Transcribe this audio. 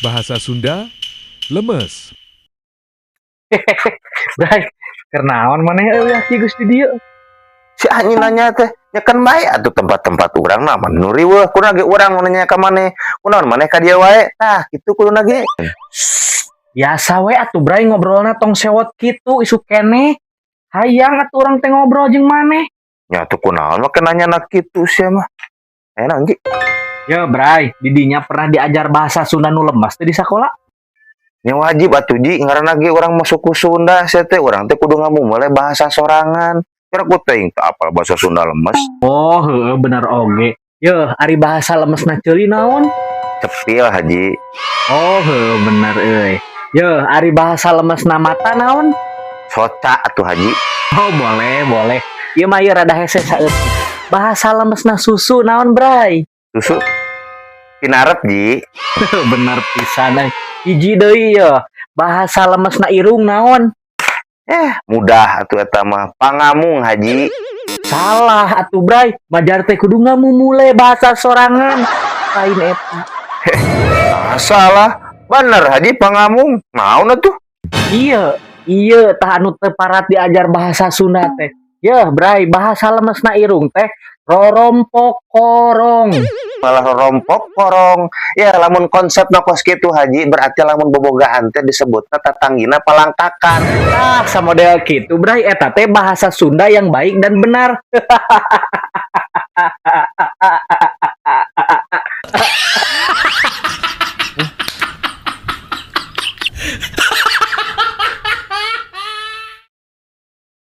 Bahasa Sunda, lemes. Bray, keur naon maneh euy aki geus di dieu? Si anjing nanya teh, ya kan bae atuh tempat-tempat urang mah nu riweuh, kunaon ge urang nu nanya ka maneh, kunaon maneh ka dieu wae. Tah, kitu kuduna ge. Biasa we atuh, Bray, ngobrolna tong sewot kitu, isuk keneh. Hayang atuh urang teh ngobrol jeung maneh. Nya atuh kunaon make nanya na kitu sia mah. Enak, Ji. Ya, Bray, didinya pernah diajar bahasa Sunda nu lemes teh di sakola? Nya wajib atuh, Ji, ngaranna ge urang mah suku Sunda sia teh, urang teh kudu ngamumule bahasa sorangan. Kira ku teuing teu apal bahasa Sunda lemes. Oh, heueuh, bener oge. Yeuh, ari bahasa lemesna ceuli naon? Cepil, Haji. Oh, heueuh, bener euy. Yeuh, ari bahasa lemesna mata naon? Soca atuh, Haji. Oh, boleh, boleh. Ieu mah ieu rada hese saeutik. Bahasa lemesna susu naon, Bray? Susu pinarep, Ji. Bener pisan euy. Hiji deui ye. Bahasa lemesna irung naon? Eh, mudah atuh eta mah, pangamung, Haji. Salah atuh, Bray. Majar teh kudu ngamumule bahasa sorangan. Lain eta. Ah, salah. Bener, Haji, pangamung. Naon atuh? Iya, iya tah anu teu parat diajar bahasa Sunda teh. Yeuh, Bray, bahasa lemesna irung teh rorompok korong. Malah rompok korong. Ya, lamun konsep kos kitu, Haji, berarti lamun bobogaan teh disebutna tatanggina palangkakan. Tah, samodel kitu, Bray, eta teh bahasa Sunda yang baik dan benar.